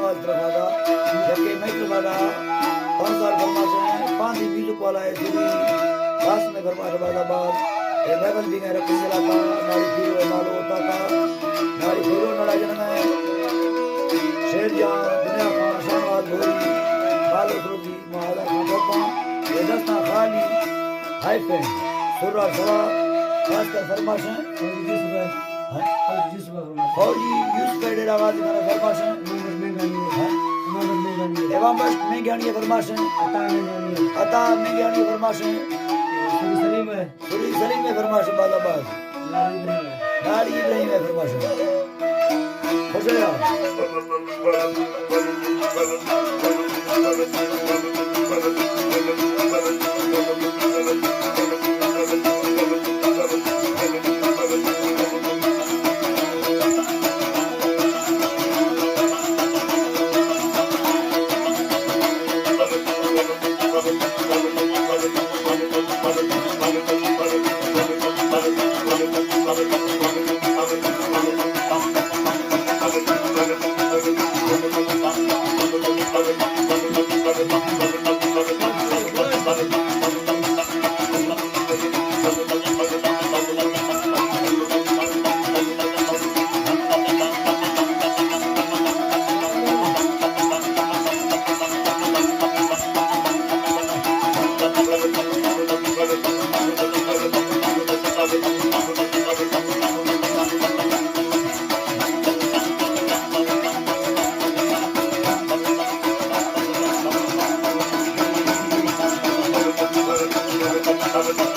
یکے مئے کرا پانچ ہزار فرمائش ایں، پاندی میوزک والا اے سری، خاص مئے فرمائش آباد آباد، اے محفل بیگیں رکھیں علاقہ، ناڑی پیرو اے مالو ہوتا تھا، ناڑی پیرو نڑا جنم اے، شیر جان، دنیا خان، شاہنواز گھوڑی، مالو سروزی، معاہدہ خان ٹوپاں، اے دستاں خالی، ہائی فین، سرا سرا، خاص کر فرمائش ایں۔ ہاں؟ فوجی یوسف ءِ ڈیرہ غازی خان ءَ فرمائش ایں۔ ہاں؟ امام بخش مینگانی ءِ فرمائش ایں۔ عطا مینگانی ءِ فرمائش ایں۔ سری سلیم ءِ فرمائش ایں، باز باز۔ ناڑی ابراہیم ءِ فرمائش ایں۔ خوش ایں۔